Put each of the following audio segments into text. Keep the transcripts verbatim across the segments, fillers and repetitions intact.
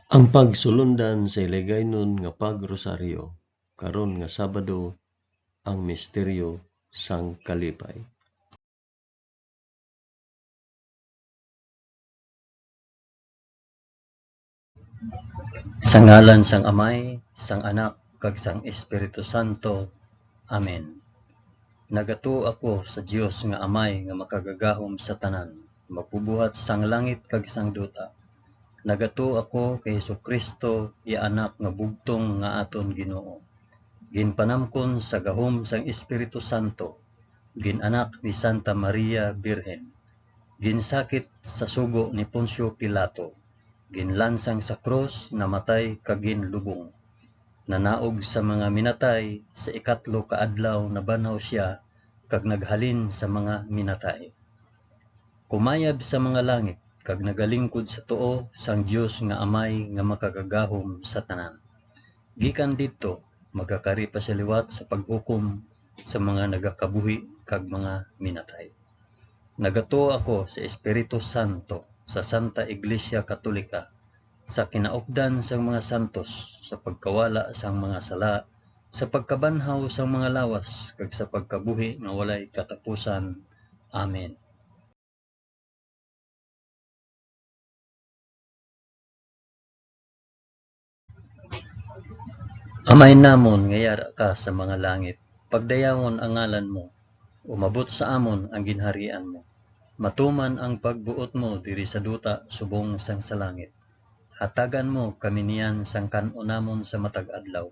Ang pagsulundan sa Hiligaynon nga pag-rosaryo karon nga Sabado, ang misteryo sang kalipay. Sa ngalan sang Amay, sang Anak, kag sang Espiritu Santo. Amen. Nagatuo ako sa Dios nga Amay nga makagagahom sa tanan, magbubuhat sang langit kag sang duta. Nagatuo ako kay Jesu-Cristo, iya Anak nga bugtong nga aton Ginoo. Ginpanamkon sa gahom sang Espiritu Santo, gin-anak ni Santa Maria Birhen, ginsakit sa sugo ni Poncio Pilato, ginlansang sa krus, namatay kag ginlubong. Nanaog sa mga minatay, sa ikatlo ka adlaw nabanhaw sia kag naghalin sa mga minatay. Kumayab sa mga langit kag nagalingkod sa tuo sang Dios nga Amay nga makagagahom sa tanan. Gikan didto, magakari pa sia liwat sa paghukom sa mga nagakabuhi kag mga minatay. Nagatuo ako sa Espiritu Santo, sa Santa Iglesia Katolika, sa kinaupdan sang mga santos, sa pagkawala sang mga sala, sa pagkabanhaw sang mga lawas, kag sa pagkabuhi nga walay katapusan. Amen. Amay namon nga yara ka sa mga langit, pagdayawon ang ngalan mo, umabot sa amon ang ginharian mo. Matuman ang pagbuot mo diri sa duta subong sang sa langit. Hatagan mo kami niyan sang kan-on namon sa matag adlaw,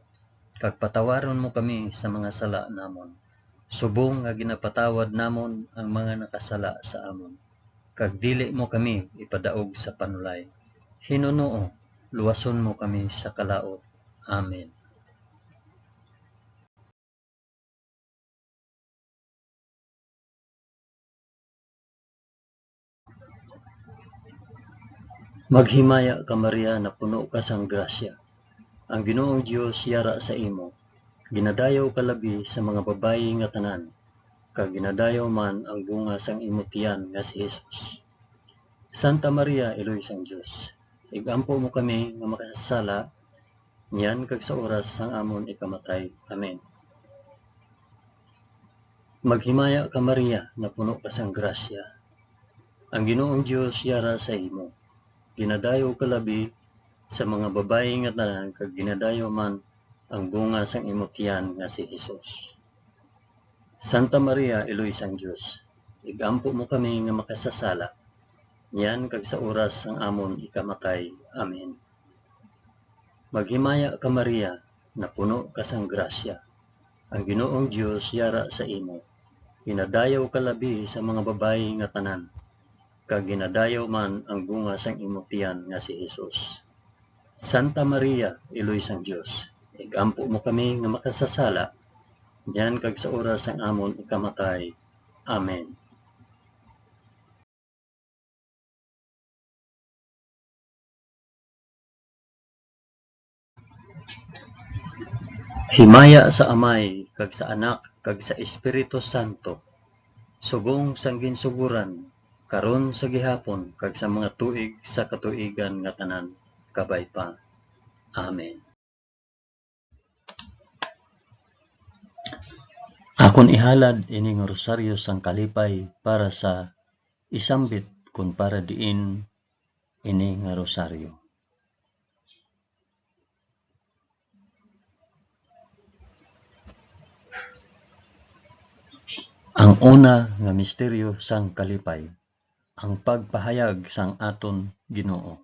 kag patawaron mo kami sa mga sala namon, subong nga ginapatawad namon ang mga nakasala sa amon. Kag dili mo kami ipadaog sa panulay. Hinunoo, luwason mo kami sa kalaut. Amen. Maghimaya ka, Maria, napuno ka sang grasya. Ang Ginoong Dios yara sa imo. Ginadayaw ka labi sa mga babayi nga tanan, kag ginadayaw man ang bunga sang imo tiyan nga si Jesus. Santa Maria, Iloy sang Dios, ig-ampo mo kami nga makasasala, niyan kag sa oras sang amon ikamatay. Amen. Maghimaya ka, Maria, napuno ka sang grasya. Ang Ginoong Dios yara sa imo. Ginadayaw ka labi sa mga babayi nga tanan, kag ginadayaw man ang bunga sang imo tiyan nga si Jesus. Santa Maria, Iloy sang Dios, ig-ampo mo kami nga makasasala, niyan kag sa oras sang amon ikamatay. Amen. Maghimaya ka, Maria, napuno ka sang grasya. Ang Ginoong Dios yara sa imo. Ginadayaw ka labi sa mga babayi nga tanan, kag ginadayaw man ang bunga sang imo tiyan nga si Jesus. Santa Maria, Iloy sang Dios, ig-ampo mo kami nga makasasala, niyan kag sa oras sang amon ikamatay. Amen. Himaya sa Amay, kag sa Anak, kag sa Espiritu Santo, subong sang ginsugoran, karon, sa gihapon, kag sa mga tuig sa katuigan nga tanan. Kabay pa. Amen. Akon ihalad ini nga rosaryo sang kalipay para sa isambit kon para diin ini nga rosaryo. Ang una nga misteryo sang kalipay, ang pagpahayag sang aton Ginoo.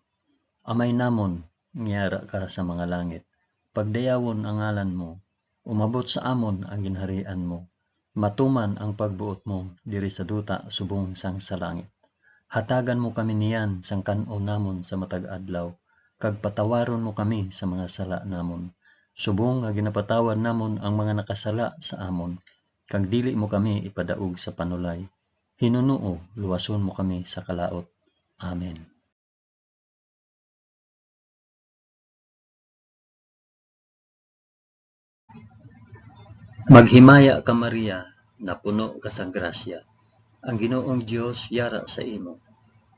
Amay namon, nga yara ka sa mga langit, pagdayawon ang ngalan mo, umabot sa amon ang ginharian mo, matuman ang pagbuot mo diri sa duta subong sang sa langit. Hatagan mo kami niyan sang kan-on namon sa matag adlaw, kag patawaron mo kami sa mga sala namon, subong nga ginapatawad namon ang mga nakasala sa amon, kag dili mo kami ipadaog sa panulay. Hinunoo, luwason mo kami sa kalaut. Amen. Maghimaya ka, Maria, napuno ka sang grasya. Ang Ginoong Dios yara sa imo.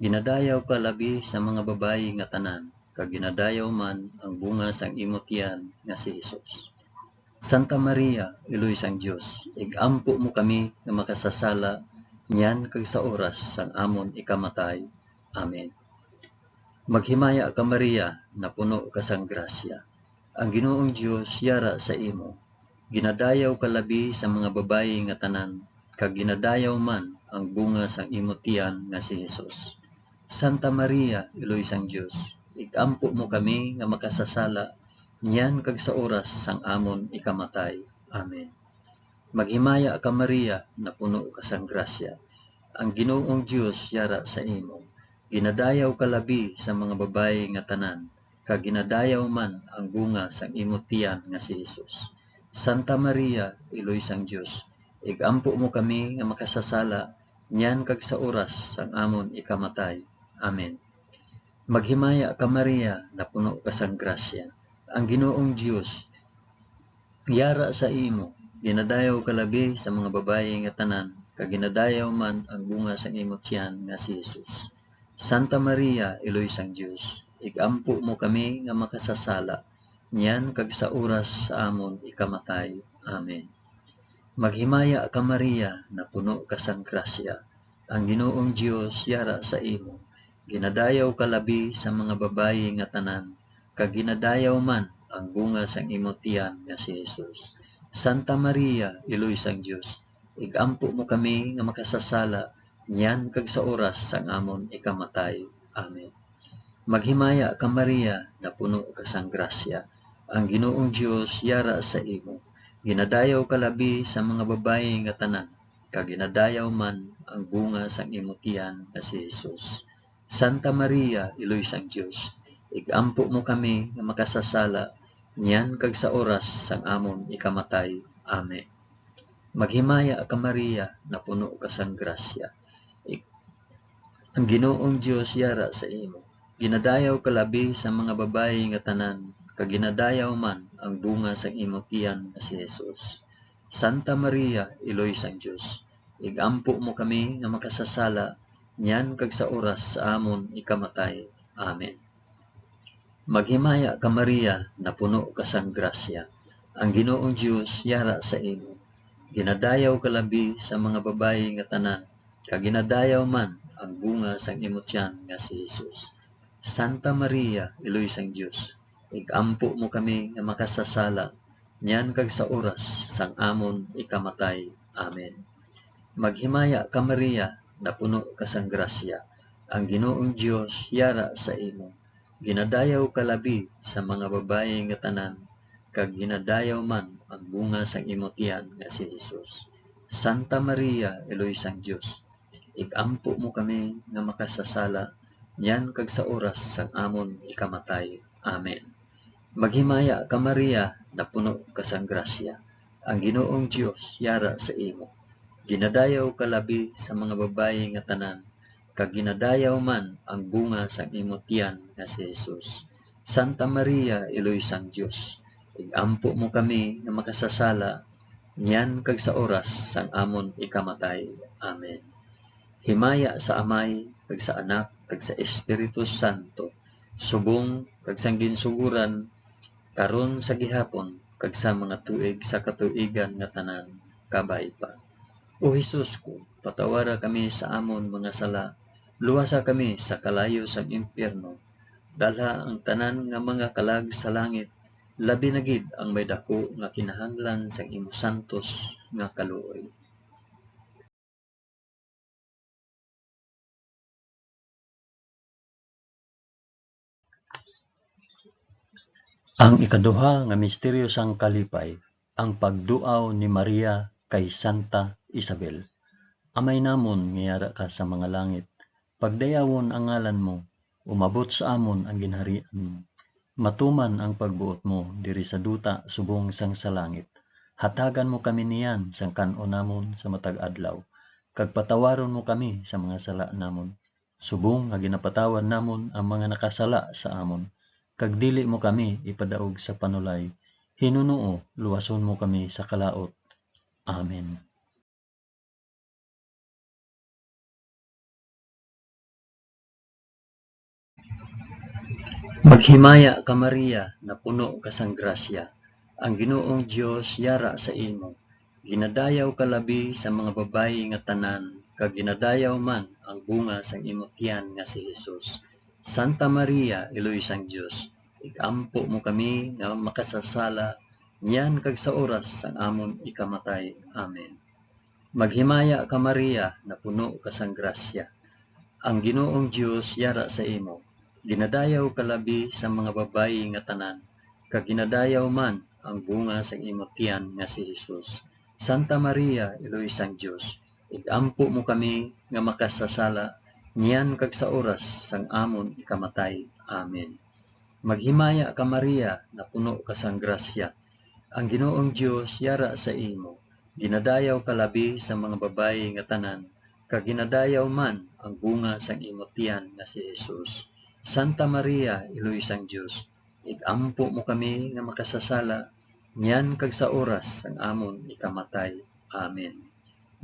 Ginadayaw ka labi sa mga babayi nga tanan, kag ginadayaw man ang bunga sang imo tiyan nga si Jesus. Santa Maria, Iloy sang Dios, ig-ampo mo kami nga makasasala niyan kag sa oras sang amon ikamatay. Amen. Maghimaya ka, Maria, napuno ka sang grasya. Ang Ginoong Dios yara sa imo. Ginadayaw ka labi sa mga babayi nga tanan, kag ginadayaw man ang bunga sang imo tiyan nga si Jesus. Santa Maria, Iloy sang Dios, ig-ampo mo kami nga makasasala niyan kag sa oras sang amon ikamatay. Amen. Maghimaya ka, Maria, napuno ka sang grasya. Ang Ginoong Dios yara sa imo. Ginadayaw ka labi sa mga babayi nga tanan, kag ginadayaw man ang bunga sang imo tiyan nga si Jesus. Santa Maria, Iloy sang Dios, ig-ampo mo kami nga makasasala niyan kag sa oras sang amon ikamatay. Amen. Maghimaya ka, Maria, napuno ka sang grasya. Ang Ginoong Dios yara sa imo. Ginadayaw ka labi sa mga babayi nga tanan, kag ginadayaw man ang bunga sang imo tiyan nga si Jesus. Santa Maria, Iloy sang Dios, ig-ampo mo kami nga makasasala, niyan kag sa oras sa amon ikamatay. Amen. Maghimaya ka, Maria, napuno ka sang grasya. Ang Ginoong Dios yara sa imo. Ginadayaw ka labi sa mga babayi nga tanan, kag ginadayaw man ang bunga sang imo tiyan nga si Jesus. Santa Maria, Iloy sang Dios, ig-ampo mo kami nga makasasala niyan kag sa oras sang amon ikamatay. Amen. Maghimaya ka, Maria, napuno ka sang grasya. Ang Ginoong Dios yara sa imo. Ginadayaw ka labi sa mga babayi nga tanan, kag ginadayaw man ang bunga sang imo tiyan nga si Jesus. Santa Maria, Iloy sang Dios, ig-ampo mo kami nga makasasala niyan kag sa oras sang amon ikamatay. Amen. Maghimaya ka, Maria, napuno ka sang grasya. Ik-, ang Ginoong Dios yara sa imo. Ginadayaw ka labi sa mga babayi nga tanan, kag ginadayaw man ang bunga sang imo tiyan nga si Jesus. Santa Maria, Iloy sang Dios, ig-ampo mo kami nga makasasala niyan kag sa oras sa amon ikamatay. Amen. Maghimaya ka, Maria, napuno ka sang grasya. Ang Ginoong Dios yara sa imo. Ginadayaw ka labi sa mga babayi nga tanan, kag ginadayaw man ang bunga sang imo tiyan nga si Jesus. Santa Maria, Iloy sang Dios, ig-ampo mo kami nga makasasala niyan kag sa oras sang amon ikamatay. Amen. Maghimaya ka, Maria, napuno ka sang grasya. Ang Ginoong Dios yara sa imo. Ginadayaw ka labi sa mga babayi nga tanan, kag ginadayaw man ang bunga sang imo tiyan nga si Jesus. Santa Maria, Iloy sang Dios, ig-ampo mo kami nga makasasala niyan kag sa oras sang amon ikamatay. Amen. Maghimaya ka, Maria, napuno ka sang grasya. Ang Ginoong Dios yara sa imo. Ginadayaw ka labi sa mga babayi nga tanan, kag ginadayaw man ang bunga sang imo tiyan nga si Jesus. Santa Maria, Iloy sang Dios, ig-ampo mo kami nga makasasala niyan kag sa oras sang amon ikamatay. Amen. Himaya sa Amay, kag sa Anak, kag sa Espiritu Santo, subong kag sang ginsuguran, karon, sa gihapon, kag sa mga tuig sa katuigan nga tanan. Kabay pa. O Jesus ko, patawara kami sa amon mga sala, luwasa kami sa kalayo sang impyerno, dalha ang tanan nga mga kalag sa langit, labi na gid ang may daku nga kinahanglan sang imo santos nga kaluoy. Ang ikaduha nga misteryo sang kalipay, ang pagduaw ni Maria kay Santa Isabel. Amay namon nga yara ka sa mga langit, pagdayawon ang ngalan mo, umabot sa amon ang ginharian mo. Matuman ang pagbuot mo diri sa duta subong sang sa langit. Hatagan mo kami niyan sang kan-on namon sa matag adlaw, kag patawaron mo kami sa mga sala namon, subong nga ginapatawad namon ang mga nakasala sa amon, kag dili mo kami ipadaog sa panulay, hinunoo luwason mo kami sa kalaut. Amen. Maghimaya ka, Maria, napuno ka sang grasya, ang Ginoong Dios yara sa imo. Ginadayaw ka labi sa mga babayi nga tanan, kag ginadayaw man ang bunga sang imo tiyan nga si Jesus. Santa Maria, Iloy sang Dios, ig-ampo mo kami nga makasasala niyan kag sa oras sang amon ikamatay. Amen. Maghimaya ka, Maria, napuno ka sang grasya. Ang Ginoong Dios yara sa imo. Ginadayaw ka labi sa mga babayi nga tanan, kag ginadayaw man ang bunga sang imo tiyan nga si Jesus. Santa Maria, Iloy sang Dios, ig-ampo mo kami nga makasasala niyan kag sa oras sang amon ikamatay. Amen. Maghimaya ka, Maria, napuno ka sang grasya. Ang Ginoong Dios yara sa imo. Ginadayaw ka labi sa mga babayi nga tanan, kag ginadayaw man ang bunga sang imo tiyan nga si Jesus. Santa Maria, Iloy sang Dios, ig-ampo mo kami nga makasasala niyan kag sa oras sang amon ikamatay. Amen.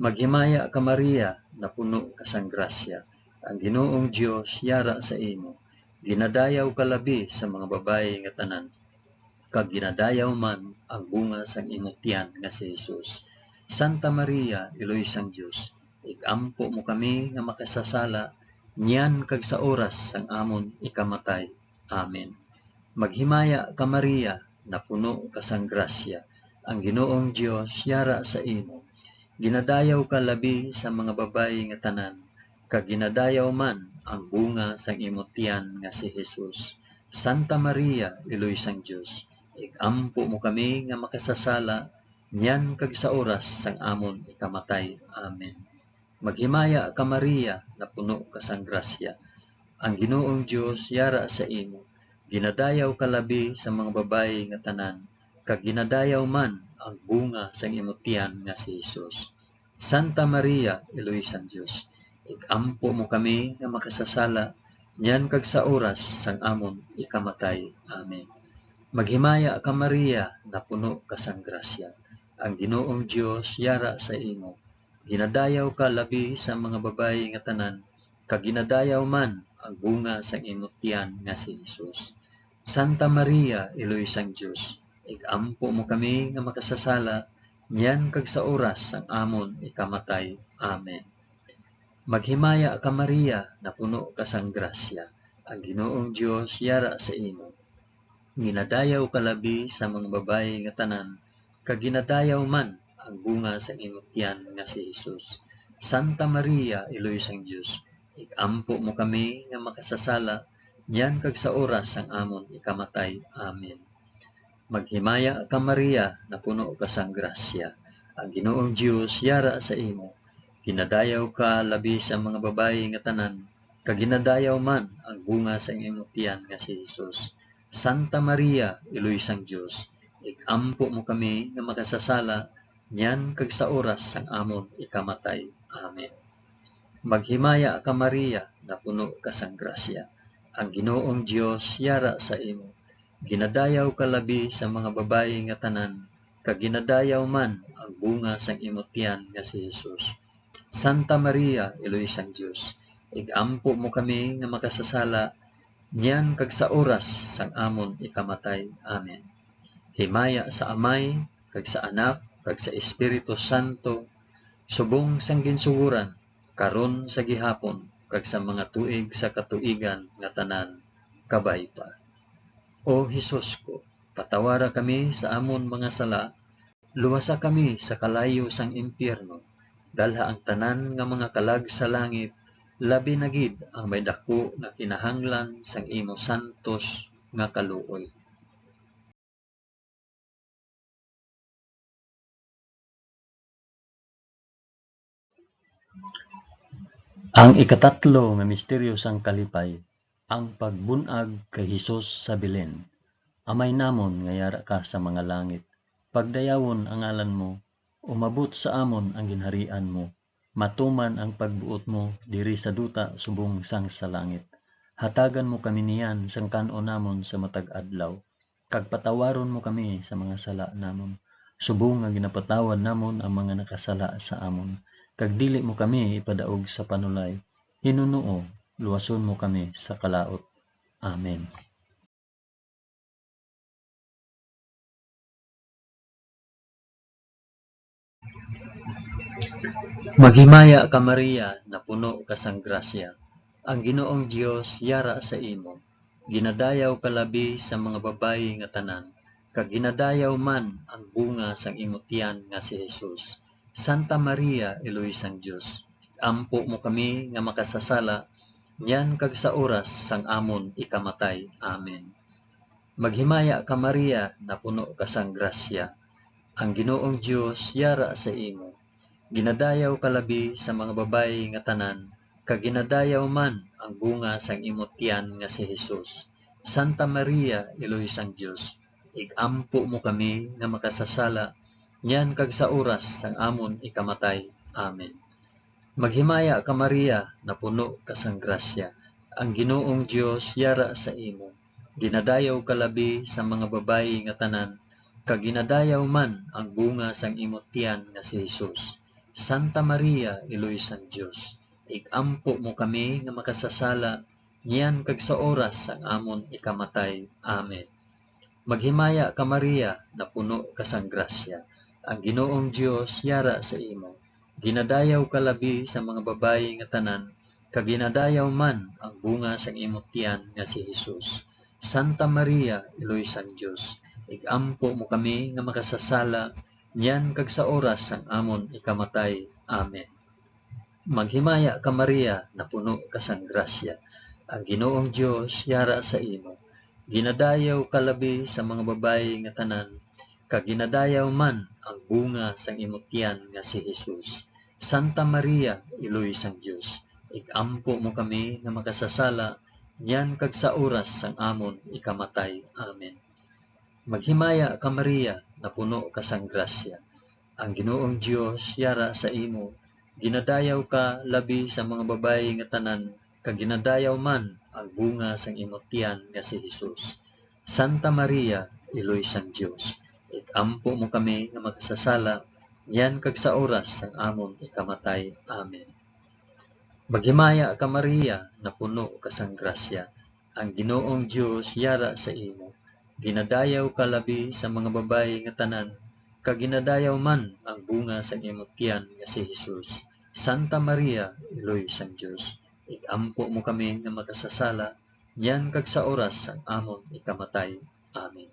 Maghimaya ka, Maria, napuno ka sang grasya. Ang Ginoong Dios yara sa imo. Ginadayaw ka labi sa mga babayi nga tanan, kag ginadayaw man ang bunga sang imo tiyan nga si Jesus. Santa Maria, Iloy sang Dios, ig-ampo mo kami nga makasasala niyan kag sa oras sang amon ikamatay. Amen. Maghimaya ka, Maria, napuno ka sang grasya, ang Ginoong Dios yara sa imo. Ginadayaw ka labi sa mga babayi nga tanan, kag ginadayaw man ang bunga sang imo tiyan nga si Jesus. Santa Maria, Iloy sang Dios, ig-ampo mo kami nga makasasala niyan kag sa oras sang amon ikamatay. Amen. Maghimaya ka, Maria, napuno ka sang grasya. Ang Ginoong Dios yara sa imo. Ginadayaw ka labi sa mga babayi nga tanan, kag ginadayaw man ang bunga sang imo tiyan nga si Jesus. Santa Maria, Iloy sang Dios, ig-ampo mo kami nga makasasala niyan kag sa oras sang amon ikamatay. Amen. Maghimaya ka, Maria, napuno ka sang grasya. Ang Ginoong Dios yara sa imo. Ginadayaw ka labi sa mga babayi nga tanan, kag ginadayaw man ang bunga sang imo tiyan nga si Jesus. Santa Maria, Iloy sang Dios, ig-ampo mo kami nga makasasala niyan kag sa oras sang amon ikamatay. Amen. Maghimaya ka, Maria, napuno ka sang grasya, ang Ginoong Dios yara sa imo. Ginadayaw ka labi sa mga babayi nga tanan, kag ginadayaw man ang bunga sang imo tiyan nga si Jesus. Santa Maria, Iloy sang Dios, ig-ampo mo kami nga makasasala niyan kag sa oras sang amon ikamatay. Amen. Maghimaya ka, Maria, napuno ka sang grasya. Ang Ginoong Dios yara sa imo. Ginadayaw ka labi sa mga babayi nga tanan, kag ginadayaw man ang bunga sang imo tiyan nga si Jesus. Santa Maria, Iloy sang Dios, ig-ampo mo kami nga makasasala niyan kag sa oras sang amon ikamatay. Amen. Maghimaya ka, Maria, napuno ka sang grasya. Ang Ginoong Dios yara sa imo. Ginadayaw ka labi sa mga babayi nga tanan, kag ginadayaw man ang bunga sang imo tiyan nga si Jesus. Santa Maria, Iloy sang Dios, ig-ampo mo kami nga makasasala niyan kag sa oras sang amon ikamatay. Amen. Himaya sa Amay, kag sa Anak, kag sa Espiritu Santo, subong sang ginsugoran, karon, sa gihapon, kag sa mga tuig sa katuigan nga tanan. Kabay pa. O Jesus ko, patawara kami sa amon mga sala, luwasa kami sa kalayo sang impyerno, dalha ang tanan nga mga kalag sa langit, labi na gid ang may daku nga kinahanglan sang imo santos nga kaluoy. Ang ikatatlo nga misteryo sang kalipay, ang pagbun-ag kay Jesus sa Belen. Amay namon nga yara ka sa mga langit, pagdayawon ang ngalan mo, umabot sa amon ang ginharian mo, matuman ang pagbuot mo diri sa duta subong sang sa langit. Hatagan mo kami niyan sang kan-on namon sa matag adlaw, kag patawaron mo kami sa mga sala namon, subong nga ginapatawad namon ang mga nakasala sa amon, kag dili mo kami ipadaog sa panulay. Hinunoo, luwason mo kami sa kalaut. Amen. Maghimaya ka, Maria, napuno ka sang grasya. Ang Ginoong Dios yara sa imo. Ginadayaw ka labi sa mga babayi nga tanan, kag ginadayaw man ang bunga sang imo tiyan nga si Jesus. Santa Maria, Iloy sang Dios, ampo mo kami nga makasasala, niyan kag sa oras sang amon ikamatay. Amen. Maghimaya ka, Maria, napuno ka sang grasya. Ang Ginoong Dios yara sa imo. Ginadayaw ka labi sa mga babayi nga tanan, kag ginadayaw man ang bunga sang imo tiyan nga si Jesus. Santa Maria, Iloy sang Dios, ig-ampo mo kami nga makasasala, niyan kag sa oras sang amon ikamatay. Amen. Maghimaya ka, Maria, napuno ka sang grasya. Ang Ginoong Dios yara sa imo. Ginadayaw ka labi sa mga babayi nga tanan, kag ginadayaw man ang bunga sang imo tiyan nga si Jesus. Santa Maria, Iloy sang Dios, ig-ampo mo kami nga makasasala, niyan kag sa oras sang amon ikamatay. Amen. Maghimaya ka, Maria, napuno ka sang grasya. Ang Ginoong Dios yara sa imo. Ginadayaw ka labi sa mga babayi nga tanan, kag ginadayaw man ang bunga sang imo tiyan nga si Jesus. Santa Maria, Iloy sang Dios, ig-ampo mo kami nga makasasala, niyan kag sa oras sang amon ikamatay. Amen. Maghimaya ka, Maria, napuno ka sang grasya. Ang Ginoong Dios yara sa imo. Ginadayaw ka labi sa mga babayi nga tanan, kag ginadayaw man ang bunga sang imo tiyan nga si Jesus. Santa Maria, Iloy sang Dios, ig-ampo mo kami nga makasasala, niyan kag sa oras sang amon ikamatay. Amen. Maghimaya ka, Maria, napuno ka sang grasya. Ang Ginoong Dios yara sa imo. Ginadayaw ka labi sa mga babayi nga tanan, kag ginadayaw man ang bunga sang imo tiyan nga si Jesus. Santa Maria, Iloy sang Dios, ig-ampo mo kami nga makasasala, niyan kag sa oras sang amon ikamatay. Amen. Maghimaya ka, Maria, napuno ka sang grasya. Ang Ginoong Dios yara sa imo. Ginadayaw ka labi sa mga babayi nga tanan, kag ginadayaw man ang bunga sang imo tiyan nga si Jesus. Santa Maria, Iloy sang Dios, ig-ampo mo kami nga makasasala, niyan kag sa oras sang amon ikamatay. Amen.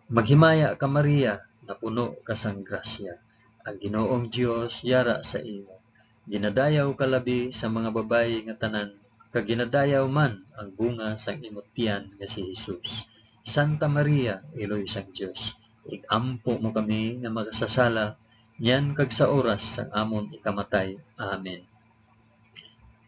Maghimaya ka, Maria, napuno ka sang grasya. Ang Ginoong Dios yara sa imo. Ginadayaw ka labi sa mga babayi nga tanan, kag ginadayaw man ang bunga sang imo tiyan nga si Jesus. Santa Maria, Iloy sang Dios, ig-ampo mo kami nga makasasala, niyan kag sa oras sang amon ikamatay. Amen.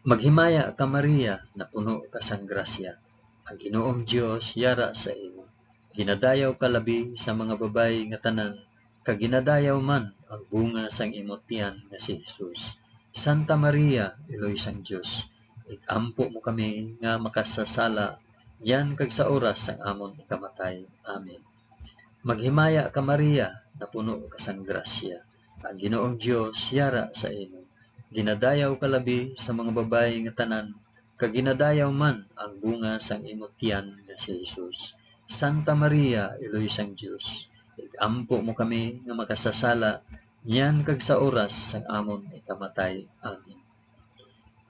Maghimaya ka, Maria, napuno ka sang grasya. Ang Ginoong Dios yara sa imo. Ginadayaw ka labi sa mga babayi nga tanan, kag ginadayaw man ang bunga sang imo tiyan nga si Jesus. Santa Maria, Iloy sang Dios, ig-ampo mo kami nga makasasala, niyan kag sa oras sang amon ikamatay. Amen. Maghimaya ka, Maria, napuno ka sang grasya. Ang Ginoong Dios yara sa imo. Ginadayaw ka labi sa mga babayi nga tanan, kag ginadayaw man ang bunga sang imo tiyan nga si Jesus. Santa Maria, Iloy sang Dios, ig-ampo mo kami nga makasasala, niyan kag sa oras sang amon ikamatay. Amen.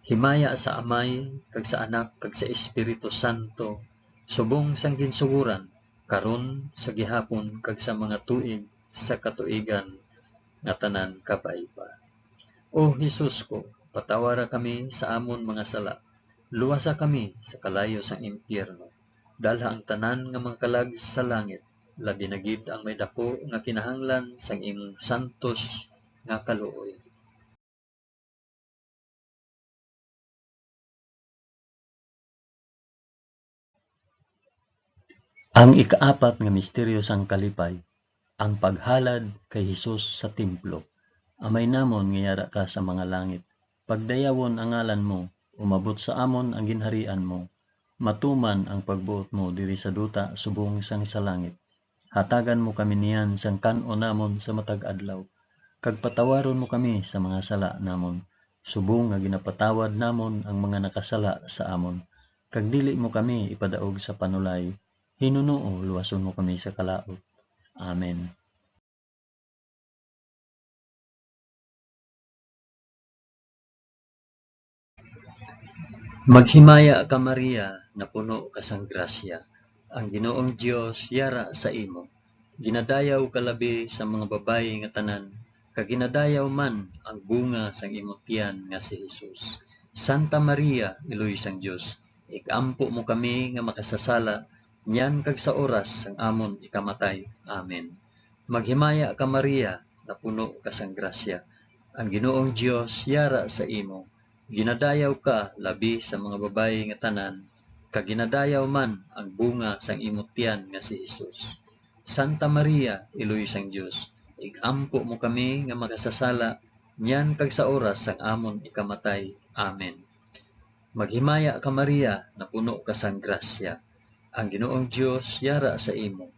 Himaya sa Amay, kag sa Anak, kag sa Espiritu Santo, subong sang ginsugoran, karon, sa gihapon, kag sa mga tuig sa katuigan nga tanan. Kabay pa. O Jesus ko, patawara kami sa amon mga sala, luwasa kami sa kalayo sang impyerno, dalha ang tanan nga mga kalag sa langit, labi na gid ang may daku nga kinahanglan sang imong santos nga kaluoy. Ang ikaapat nga misteryo sang kalipay, ang paghalad kay Jesus sa templo. Amay namon nga yara ka sa mga langit, pagdayawon ang ngalan mo, umabot sa amon ang ginharian mo, matuman ang pagbuot mo diri sa duta subong sang sa langit. Hatagan mo kami niyan sang kan-on namon sa matag adlaw, kag patawaron mo kami sa mga sala namon, subong nga ginapatawad namon ang mga nakasala sa amon, kag dili mo kami ipadaog sa panulay, hinunoo luwason mo kami sa kalaut. Amen. Maghimaya ka, Maria, napuno ka sang grasya. Ang Ginoong Dios yara sa imo. Ginadayaw ka labi sa mga babayi nga tanan, kag ginadayaw man ang bunga sang imo tiyan nga si Jesus. Santa Maria, Iloy sang Dios, ig-ampo mo kami nga makasasala, niyan kag sa oras sang amon ikamatay. Amen. Maghimaya ka, Maria, napuno ka sang grasya. Ang Ginoong Dios yara sa imo. Ginadayaw ka labi sa mga babayi nga tanan, kag ginadayaw man ang bunga sang imo tiyan nga si Jesus. Santa Maria, Iloy sang Dios, ig-ampo mo kami nga makasasala, niyan kag sa oras sang amon ikamatay. Amen. Maghimaya ka, Maria, napuno ka sang grasya. Ang Ginoong Dios yara sa imo.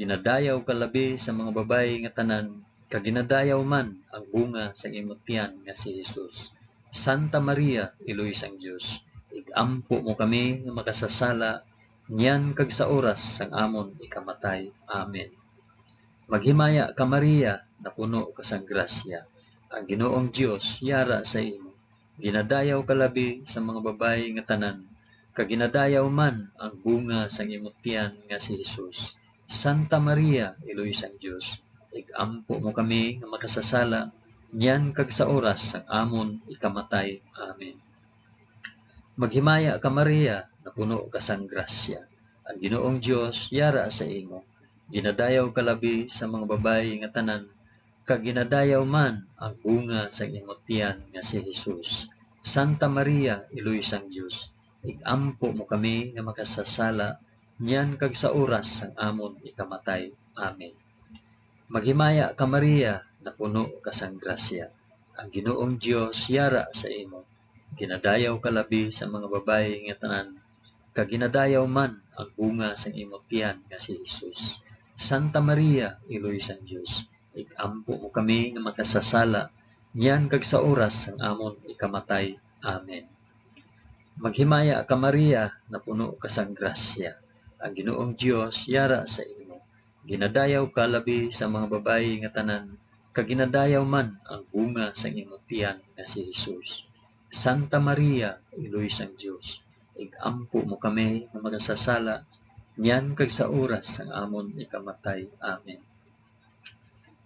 Ginadayaw ka labi sa mga babayi nga tanan, kag ginadayaw man ang bunga sang imo tiyan nga si Jesus. Santa Maria, Iloy sang Dios, ig-ampo mo kami nga makasasala, niyan kag sa oras sang amon ikamatay. Amen. Maghimaya ka, Maria, napuno ka sang grasya. Ang Ginoong Dios yara sa imo. Ginadayaw ka labi sa mga babayi nga tanan, kag ginadayaw man ang bunga sang imo tiyan nga si Jesus. Santa Maria, Iloy sang Dios, ig-ampo mo kami nga makasasala, niyan kag sa oras sang amon ikamatay. Amen. Maghimaya ka, Maria, napuno ka sang grasya. Ang Ginoong Dios yara sa imo. Ginadayaw ka labi sa mga babayi nga tanan, kag ginadayaw man ang bunga sang imo tiyan nga si Jesus. Santa Maria, Iloy sang Dios, ig-ampo mo kami nga makasasala, niyan kag sa oras sang amon ikamatay. Amen. Maghimaya ka, Maria, napuno ka sang grasya. Ang Ginoong Dios yara sa imo. Ginadayaw ka labi sa mga babayi nga tanan, kag ginadayaw man ang bunga sang imo tiyan nga si Jesus. Santa Maria, Iloy sang Dios, ig-ampo mo kami nga makasasala, niyan kag sa oras sang amon ikamatay. Amen. Maghimaya ka, Maria, napuno ka sang grasya. Ang Ginoong Dios yara sa imo. Ginadayaw ka labi sa mga babayi nga tanan, kag ginadayaw man ang bunga sang imo tiyan nga si Jesus. Santa Maria, Iloy sang Dios, ig-ampo mo kami nga makasasala, niyan kag sa oras sang amon ikamatay. Amen.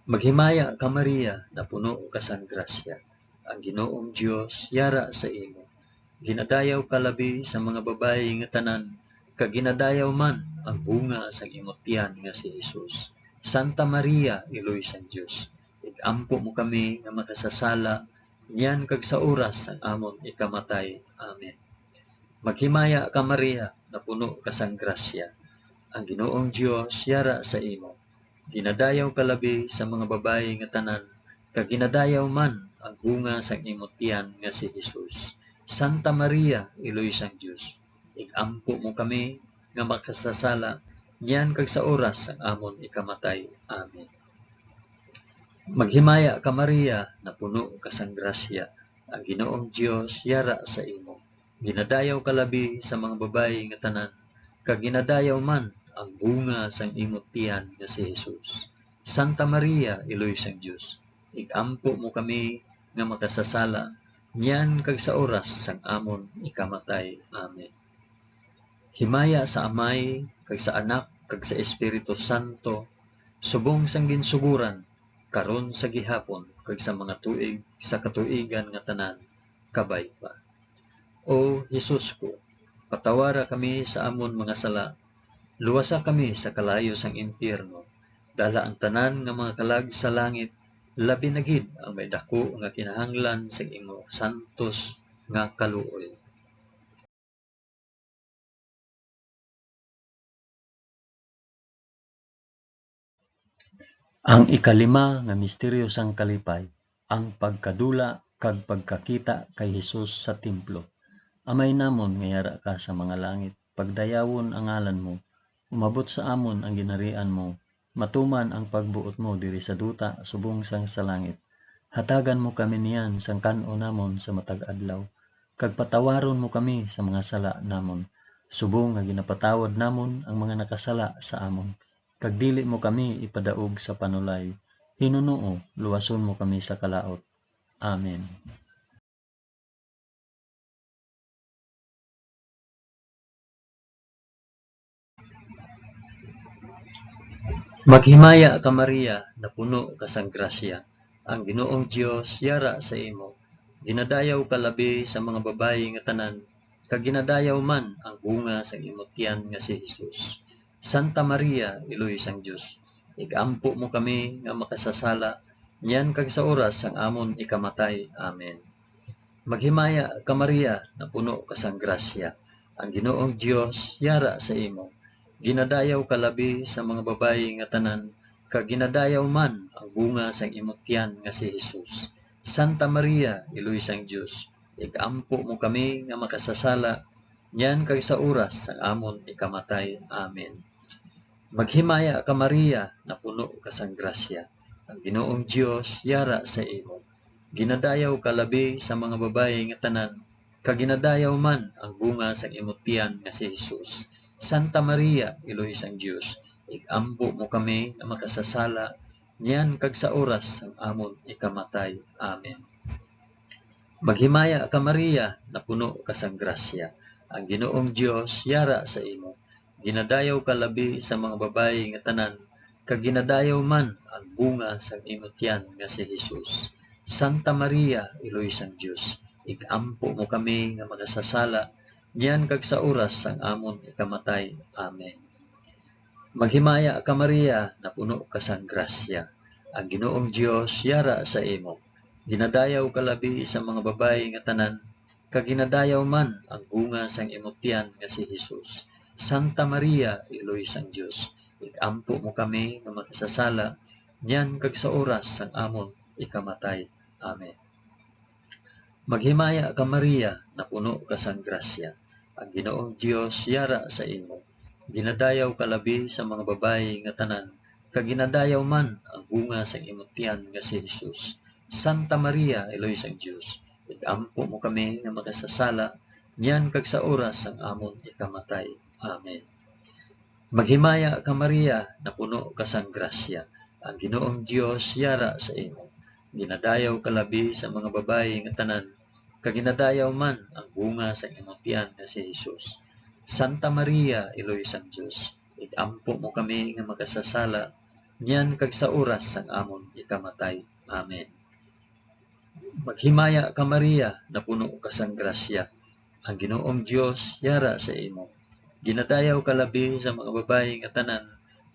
Maghimaya ka, Maria, napuno ka sang grasya. Ang Ginoong Dios yara sa imo. Ginadayaw ka labi sa mga babayi nga tanan, kag ginadayaw man ang bunga sang imo tiyan nga si Jesus. Santa Maria, Iloy sang Dios, ig-ampo mo kami nga makasasala, niyan kag sa oras sang amon ikamatay. Amen. Maghimaya ka, Maria, napuno ka sang grasya. Ang Ginoong Dios yara sa imo. Ginadayaw ka labi sa mga babayi nga tanan, kag ginadayaw man ang bunga sang imo tiyan nga si Jesus. Santa Maria, Iloy sang Dios, ig-ampo mo kami nga makasasala, niyan kag sa oras sang amon ikamatay. Amen. Maghimaya ka, Maria, napuno ka sang grasya, ang Ginoong Dios yara sa imo. Ginadayaw ka labi sa mga babayi nga tanan, kag ginadayaw man ang bunga sang imo tiyan nga si Jesus. Santa Maria, Iloy sang Dios, ig-ampo mo kami nga makasasala, niyan kag sa oras sang amon ikamatay. Amen. Himaya sa Amay, kag sa Anak, kag sa Espiritu Santo, subong sang ginsugoran, karon, sa gihapon, kag sa mga tuig sa katuigan nga tanan. Kabay pa. O Jesus ko, patawara kami sa amon mga sala, luwasa kami sa kalayo sang impyerno, dala ang tanan nga mga kalag sa langit, labi na gid ang may daku nga kinahanglan sang imo santos nga kaluoy. Ang ikalima nga misteryo sang kalipay, ang pagkadula kag pagkakita kay Jesus sa templo. Amay namon nga yara ka sa mga langit, pagdayawon ang ngalan mo, umabot sa amon ang ginharian mo, matuman ang pagbuot mo diri sa duta subong sang sa langit. Hatagan mo kami niyan sang kan-o namon sa matag adlaw, kag patawaron mo kami sa mga sala namon, subong nga ginapatawad namon ang mga nakasala sa amon, kag dili mo kami ipadaog sa panulay. Hinunoo, luwason mo kami sa kalaut. Amen. Maghimaya ka, Maria, napuno ka sang grasya, ang Ginoong Dios yara sa imo. Ginadayaw ka labi sa mga babayi nga tanan, kag ginadayaw man ang bunga sang imo tiyan nga si Jesus. Santa Maria, Iloy sang Dios, ig-ampo mo kami nga makasasala, niyan kag sa oras sang amon ikamatay. Amen. Maghimaya ka, Maria, napuno ka sang grasya, ang Ginoong Dios yara sa imo. Ginadayaw ka labi sa mga babayi nga tanan, kag ginadayaw man ang bunga sang imo tiyan nga si Jesus. Santa Maria, Iloy sang Dios, ig-ampo mo kami nga makasasala, niyan kag sa oras sang amon ikamatay. Amen. Maghimaya ka, Maria, napuno ka sang grasya, ang Ginoong Dios yara sa imo. Ginadayaw ka labi sa mga babayi nga tanan, kag ginadayaw man ang bunga sang imo tiyan nga si Jesus. Santa Maria, Iloy sang Dios, ig-ampo mo kami nga makasasala, niyan kag sa oras sang amon ikamatay. Amen. Maghimaya ka, Maria, napuno ka sang grasya, ang Ginoong Dios yara sa imo. Ginadayaw ka labi sa mga babayi nga tanan, kag ginadayaw man ang bunga sang imo tiyan nga si Jesus. Santa Maria, Iloy sang Dios, ig-ampo mo kami nga makasasala, niyan kag sa oras sang amon ikamatay. Amen. Maghimaya ka, Maria, napuno ka sang grasya, ang Ginoong Dios yara sa imo. Ginadayaw ka labi sa mga babayi nga tanan, kag ginadayaw man ang bunga sang imo tiyan nga si Jesus. Santa Maria, Iloy sang Dios, ig-ampo mo kami nga makasasala, niyan kag sa oras sang amon ikamatay. Amen. Maghimaya ka, Maria, napuno ka sang grasya, ang Ginoong Dios yara sa imo. Ginadayaw ka labi sa mga babayi nga tanan, kag ginadayaw man ang bunga sang imo tiyan nga si Jesus. Santa Maria, Iloy sang Dios, ig-ampo mo kami nga makasasala, niyan kag sa oras sang amon ikamatay. Amen. Maghimaya ka, Maria, napuno ka sang grasya, ang Ginoong Dios yara sa imo. Ginadayaw ka labi sa mga babayi nga tanan, kag ginadayaw man ang bunga sang imo tiyan nga si Jesus. Santa Maria, Iloy sang Dios, ig-ampo mo kami nga makasasala, niyan kag sa oras sang amon ikamatay. Amen. Maghimaya ka, Maria, napuno ka sang grasya, ang Ginoong Dios yara sa imo. Ginadayaw ka labi sa mga babayi nga tanan,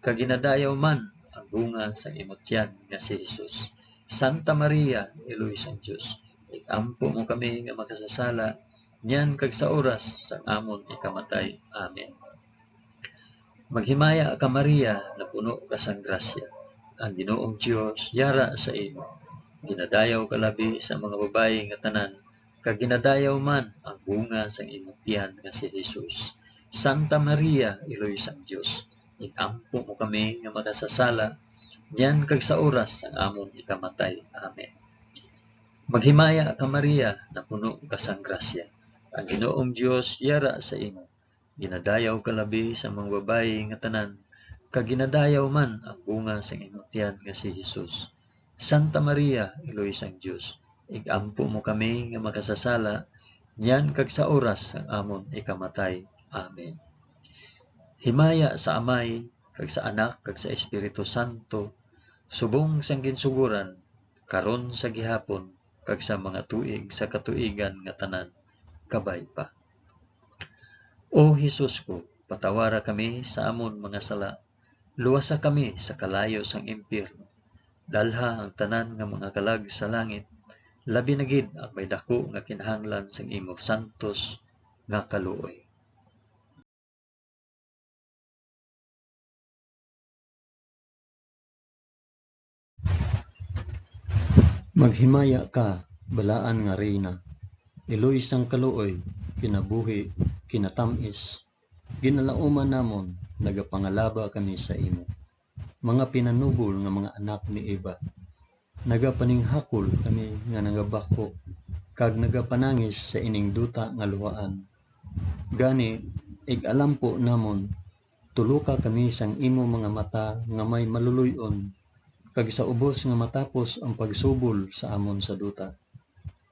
kag ginadayaw man ang bunga sang imo tiyan nga si Jesus. Santa Maria, Iloy sang Dios, ig-ampo mo kami nga makasasala, niyan kag sa oras sang amon ikamatay. Amen. Maghimaya ka, Maria, napuno ka sang grasya, ang Ginoong Dios yara sa imo. Ginadayaw ka labi sa mga babayi nga tanan, kag ginadayaw man ang bunga sang imo tiyan nga si Jesus. Santa Maria, Iloy sang Dios, ig-ampo mo kami nga makasasala, niyan kag sa oras sang amon ikamatay. Amen. Maghimaya ka, Maria, napuno ka sang grasya, ang Ginoong Dios yara sa imo. Ginadayaw ka labi sa mga babayi nga tanan, kag ginadayaw man ang bunga sang imo tiyan nga si Jesus. Santa Maria, Iloy sang Dios, ig-ampo mo kami nga makasasala, niyan kag sa oras sang amon ikamatay. Amen. Himaya sa Amay, kag sa Anak, kag sa Espiritu Santo, subong sang ginsugoran, karon, sa gihapon, kag sa mga tuig sa katuigan nga tanan. Kabay pa. O Jesus ko, patawara kami sa amon mga sala, luwasa kami sa kalayo sang impyerno, dalha ang tanan nga mga kalag sa langit, labi na gid ang may daku nga kinahanglan sang imo santos nga kaluoy. Maghimaya ka, balaan nga Reyna, iloy sang kaluoy, kinabuhi, kinatamis, ginalauman namon, nagapangalaba kami sa imo. Mga pinanubol nga mga anak ni Eva, nagapaninghakol kami nga nagabako, kag nagapanangis sa ining duta nga luhaan. Gani, ig-alampo namon, tuloka kami sang imo mga mata nga may maluloy-on, kag sa ubos nga matapos ang pagsubol sa amon sa duta,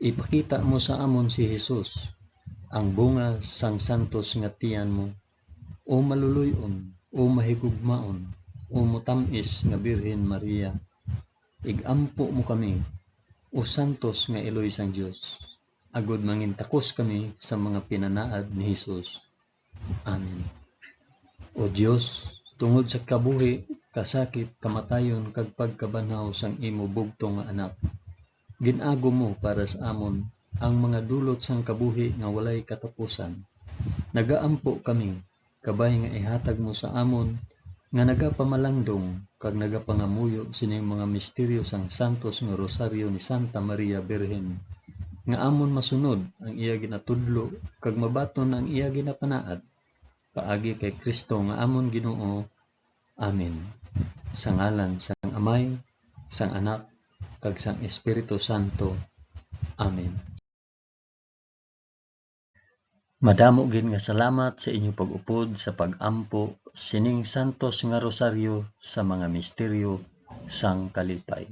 ipakita mo sa amon si Jesus, ang bunga sang santos nga tiyan mo, o maluloy-on, o mahigugmaon. O matam-is nga Birhen Maria, ig-ampo mo kami, O santos nga iloy sang Dios, agod mangintakos kami sa mga pinanaad ni Jesus. Amen. O Dios, tungod sa kabuhi, kasakit, kamatayon, kag pagkabanhaw sang imo bugtong nga Anak, gin-agom mo para sa amon ang mga dulot sang kabuhi nga walay katapusan. Nagaampo kami, kabay nga ihatag mo sa amon nga nagapamalandong kag nagapangamuyo sining mga misteryo sang santos nga Rosaryo ni Santa Maria Birhen, nga amon masunod ang iya ginatudlo kag mabaton ang iya ginapanaad, paagi kay Cristo nga amon Ginoo. Amen. Sa ngalan sang Amay, sang Anak, kag sang Espiritu Santo. Amen. Madamo gid nga salamat sa inyo pag-upod sa pag-ampo sining santos nga rosaryo sa mga misteryo sang kalipay.